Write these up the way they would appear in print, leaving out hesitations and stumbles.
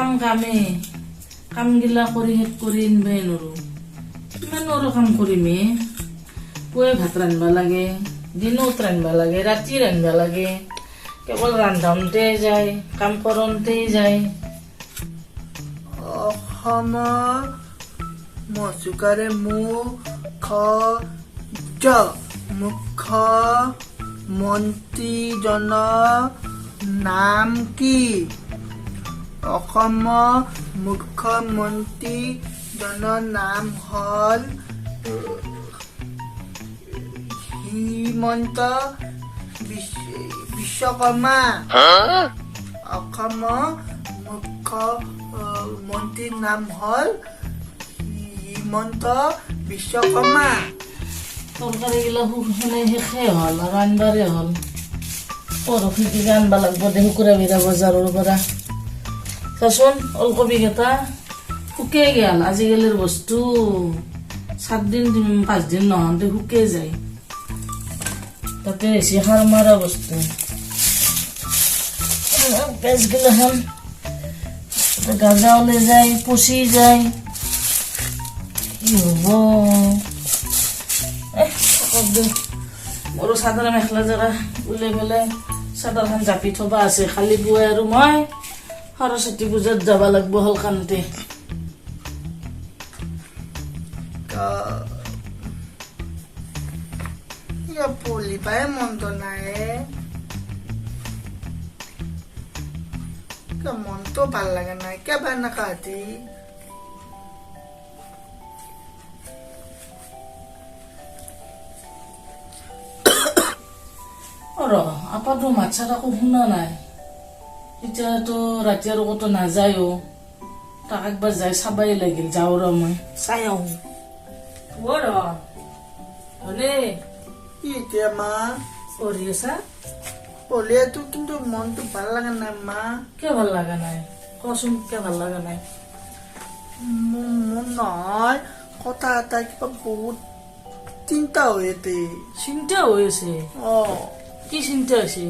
কাম কামে কামগিলা কৰি শেষ কৰি আনবাই নৰো। কিমান আৰু কাম কৰিমে? পুৱাই ভাত ৰান্ধিব লাগে, দিনত ৰান্ধিব লাগে, ৰাতি ৰান্ধিব লাগে। কেৱল ৰান্ধাওঁতে যায়, কাম কৰোঁতেই যায়। অসমৰ মচুকাৰে মুখ জ মুখ্য মন্ত্ৰীজনৰ নাম কি? অসমৰ মুখ্যমন্ত্ৰীজনৰ নাম হ'ল হিমন্ত বিশ্বকৰ্মা। অসমৰ মুখ্য মন্ত্ৰীৰ নাম হ'ল হিমন্ত বিশ্বকৰ্মা। তৰকাৰীগিলা শুকানে শেষে হ'ল আৰু আনবাৰে হ'ল। পৰহি কিবা আনবা লাগব দে শুকুৰাবিৰা বজাৰৰ পৰা। চাচোন, ওলকবিকেইটা শুকাই গেল। আজিকালিৰ বস্তু 7 দিন 5 দিন নহওঁতে শুকাই যায়। তাতে হৈছে সাৰ মাৰা বস্তু। পেঁয়াজগিলাখান গাজা ওলাই যায়, পচি যায়। কি হ'ব? থাকক দে। মোৰো চাদৰ মেখেলা জোৰা ওলাই পেলাই চাদৰখন জাপি থবা আছে। খালি পুৱাই আৰু মই সৰস্বতী পূজাত যাব লাগব হলকান্তে। পঢ়িবাই মনটো নাই, কিয় মনটো ভাল লগা নাই? কিয় এনেকা হাতী? অ ৰ, আপাটো মাত চাত একো শুনা নাই। এতিয়াতো ৰাতি আৰু ক'তো নাযায়ো। তাক একবাৰ যাই চাবাই লাগিল। যাওঁ ৰ, মই চাই আহো। অ ৰ ধনে। কি এতিয়া মা? পঢ়ি আছা? পঢ়িয়াতো, কিন্তু মনটো ভাল লগা নাই মা। কিয় ভাল লগা নাই কচোন? কিয় ভাল লগা নাই? মোৰ নহয় কথা এটা, কিবা বহুত চিন্তা হৈ আছে। চিন্তা হৈ আছে? অ। কি চিন্তা হৈছে?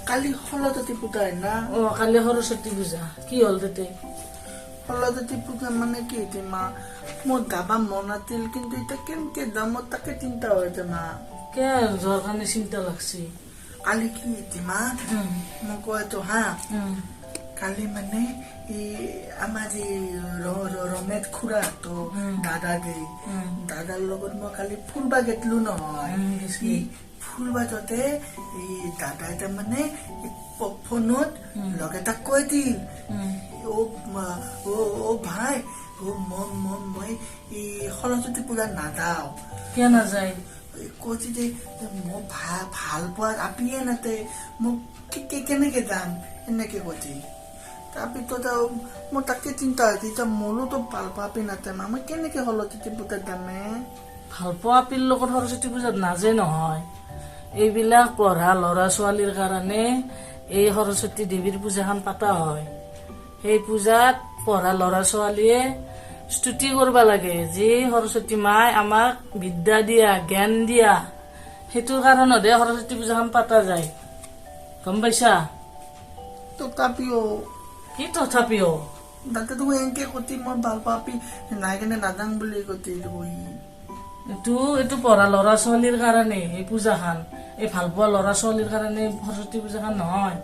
কালি সৰস্বতী পূজা হয় না? অ, কালি সৰস্বতী পূজা। কি হ'ল তাতে? সৰস্বতী পূজা মানে কি হৈছে মা, মোৰ যাবা মন আছিল, কিন্তু এতিয়া কেনেকে যাম মোৰ তাকে চিন্তা হৈ আছে মা। কিয় যোৱাৰ কাৰণে চিন্তা লাগছে? কালি কি হৈছে মা, মই কৈ আছো হা। কালি মানে এই আমাৰ যে ৰমেশ খুৰাহঁতৰ দাদা যে, দাদাৰ লগত মই কালি ফুৰবা গেটলো নহয়। গেছলি। এই ফুৰবা যাওঁতে এই দাদাই তাৰমানে ফোনত লগ এটাক কৈ দিল, অ ভাই, অ মই এই সৰস্বতী পূজাত নাযাওঁ। কিয় নাযায়? কৈছে যে মই ভাল পোৱা আপিয়ে নাতে, মোক কেনেকে যাম, এনেকে কৈছে। তাৰপিছত আৰু মোৰ তাকে চিন্তা হৈছে, এতিয়া মোৰোতো ভাল পোৱা আপি নাতে মা, মই কেনেকে সৰস্বতী পূজাত যামে? ভাল পোৱা আপিৰ লগত সৰস্বতী পূজাত নাযায় নহয়। এইবিলাক পঢ়া ল'ৰা ছোৱালীৰ কাৰণে এই সৰস্বতী দেৱীৰ পূজাখন পাতা হয়। সেই পূজাত পঢ়া ল'ৰা ছোৱালীয়ে স্তুতি কৰিব লাগে যে সৰস্বতী মাই আমাক বিদ্যা দিয়া, জ্ঞান দিয়া। সেইটো কাৰণতহে সৰস্বতী পূজাখন পাতা যায়, গম পাইছা? তথাপিও। কি তথাপিও? তাতে তো এনেকে কৈছে, মই ভাল পোৱা আপি নাই কাৰণে নাযাং বুলি কৈছে দেখোন। এইটো পঢ়া ল'ৰা ছোৱালীৰ কাৰণে এই পূজাখন। এই ভাল পোৱা ল'ৰা ছোৱালীৰ কাৰণে সৰস্বতী পূজাখন নহয়।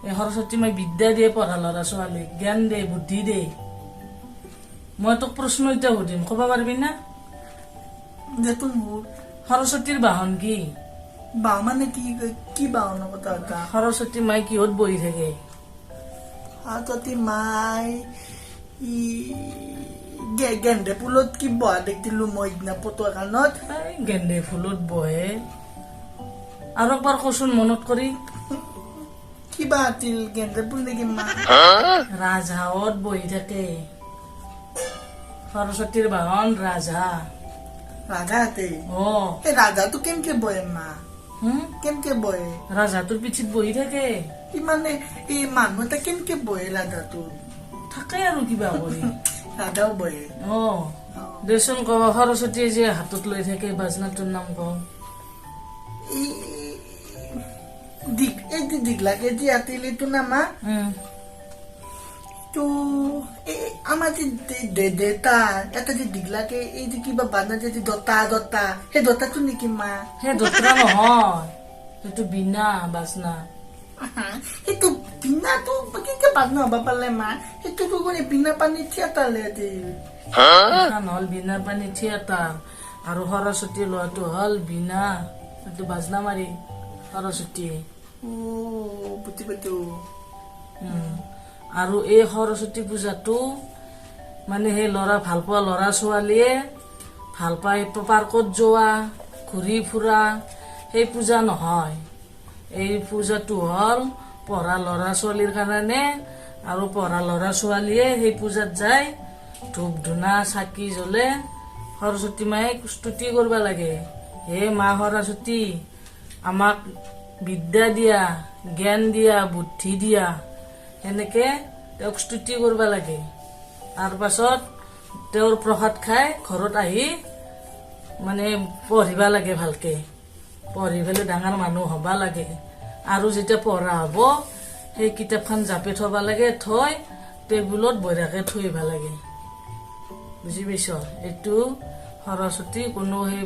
এই সৰস্বতী মাই বিদ্যা দিয়ে পঢ়া ল'ৰা ছোৱালীক, জ্ঞান দিয়ে, বুদ্ধি দিয়ে। মই তোক প্ৰশ্ন এতিয়া সুধিম, ক'ব পাৰিবি না? দেচোন মোৰ। সৰস্বতীৰ বাহন কি? বাহ মানে কি? কি বাহনৰ কথা এটা? সৰস্বতী মাই কিহত বহি থাকে? সৰস্বতী মাই ই গেন্ধে ফুলত কি বহা দেখিলো মই সিদিনা ফটো এখনত। এই গেন্দে ফুলত বহে। আৰু একবাৰ কচোন মনত কৰি। কিবা আছিল, গেন্ধে ফুল নেকি মা? ৰাজহাঁহত বহি থাকে। সৰস্বতীৰ বাহন ৰাজহাঁহ। ৰাধাতে? অ। এই ৰাধাটো কেনেকে বহে মা? হুম? কেনেকে বহে? ৰাজহাঁহটোৰ পিঠিত বহি থাকে। ইমানে এই মানুহ এটা কেনেকে বহে ৰাধাটো? থাকে আৰু কিবা কৰি। ৰাধাও বহে? অ, দেচোন ক, সৰস্বতীয়ে যে হাতত লৈ থাকে বাজনাটোৰ নাম ক। এই এই যে দীঘলাকে যে আতিল এইটো না মা? তো এই আমাৰ যে দেউতা এটা যে দীঘলাকে এই যে কিবা বান্ধা যে দতা দতা, সেই দতাটো নেকি মা? সেই দোতৰা নহয়, সেইটো বীণা বাজনা। সেইটো বীণাটো কেনেকে বাজনা হ'ব পাৰলে মা? সেইটোতো কোনে বীণা পানী থিয়েটাৰলে আছিল। এখন হ'ল বীণা পানী থিয়েটাৰ, আৰু সৰস্বতী লোৱাটো হ'ল বীণা, সেইটো বাজনা মাৰি সৰস্বতী। অ, বুজি পাইছো। আৰু এই সৰস্বতী পূজাটো মানে সেই ল'ৰা ভালপোৱা ল'ৰা ছোৱালীয়ে ভাল পাই পাৰ্কত যোৱা, ঘূৰি ফুৰা, সেই পূজা নহয়। এই পূজাটো হ'ল পঢ়া ল'ৰা ছোৱালীৰ কাৰণে, আৰু পঢ়া ল'ৰা ছোৱালীয়ে সেই পূজাত যায় ধূপ ধূনা চাকি জ্বলে সৰস্বতী মায়ে স্তুতি কৰিব লাগে। হে মা সৰস্বতী, আমাক বিদ্যা দিয়া, জ্ঞান দিয়া, বুদ্ধি দিয়া, সেনেকে তেওঁক স্তুতি কৰিব লাগে। তাৰ পাছত তেওঁৰ প্ৰসাদ খাই ঘৰত আহি মানে পঢ়িবা লাগে, ভালকে পঢ়ি পেলাই ডাঙৰ মানুহ হ'বা লাগে। আৰু যেতিয়া পঢ়া হ'ব সেই কিতাপখন জাপি থ'ব লাগে, থৈ টেবুলত বঢ়িয়াকে থৈ আহিব লাগে। বুজি পাইছ? এইটো সৰস্বতী কোনো সেই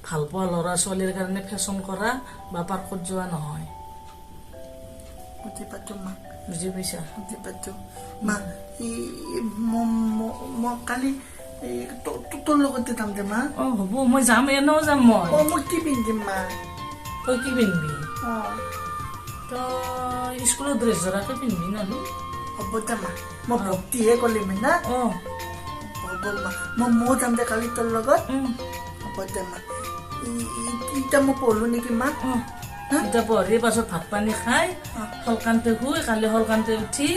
ভালপোৱা ল'ৰা ছোৱালীৰ কাৰণে ফেশ্বন কৰা বা পাৰ্কত যোৱা নহয়। বুজি পাইছো মা। বুজি পাইছা? বুজি পাইছো মা। মই কালি এই তোৰ লগতে যাম দে মা। অ হ'ব, মই যাম, এনেও যাম মই। অ, মই কি পিন্ধিম মা? তই কি পিন্ধিবি? অ। তই স্কুলৰ ড্ৰেছ যোৰাকে পিন্ধিবি নহ'লে। হ'ব দে মা, মই ভক্তিহে কৰিম না। অ। হ'ব মা, ময়ো যাম দে কালি তোৰ লগত। হ'ব দে মা। এতিয়া মই পঢ়ো নেকি মা? অ, এতিয়া পঢ়ি পাছত ভাত পানী খাই সলকান্তে শুই কালি সলকান্তে উঠি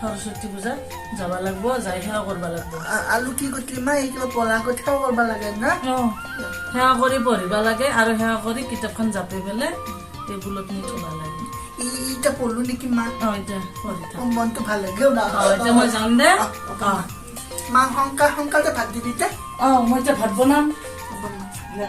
সৰস্বতী পূজাত যাব লাগব, যাই সেৱা কৰিব লাগব। আলু কি কৰিলি মা? এই কিবা পঢ়া কথাও কৰিব লাগে না? অ, সেৱা কৰি পঢ়িব লাগে, আৰু সেৱা কৰি কিতাপখন জাপি পেলাই টেবুলত নি থব লাগে। এতিয়া পঢ়ো নেকি মা? অ, এতিয়া পঢ়ি থাক। অ, মনটো ভাল লাগে না। অ, এতিয়া মই যাম দে। অ, হ'ব মা। মা, সোনকালতে ভাত দিবি দে। অ, মই এতিয়া ভাত বনাম। হ'ব মা। দে।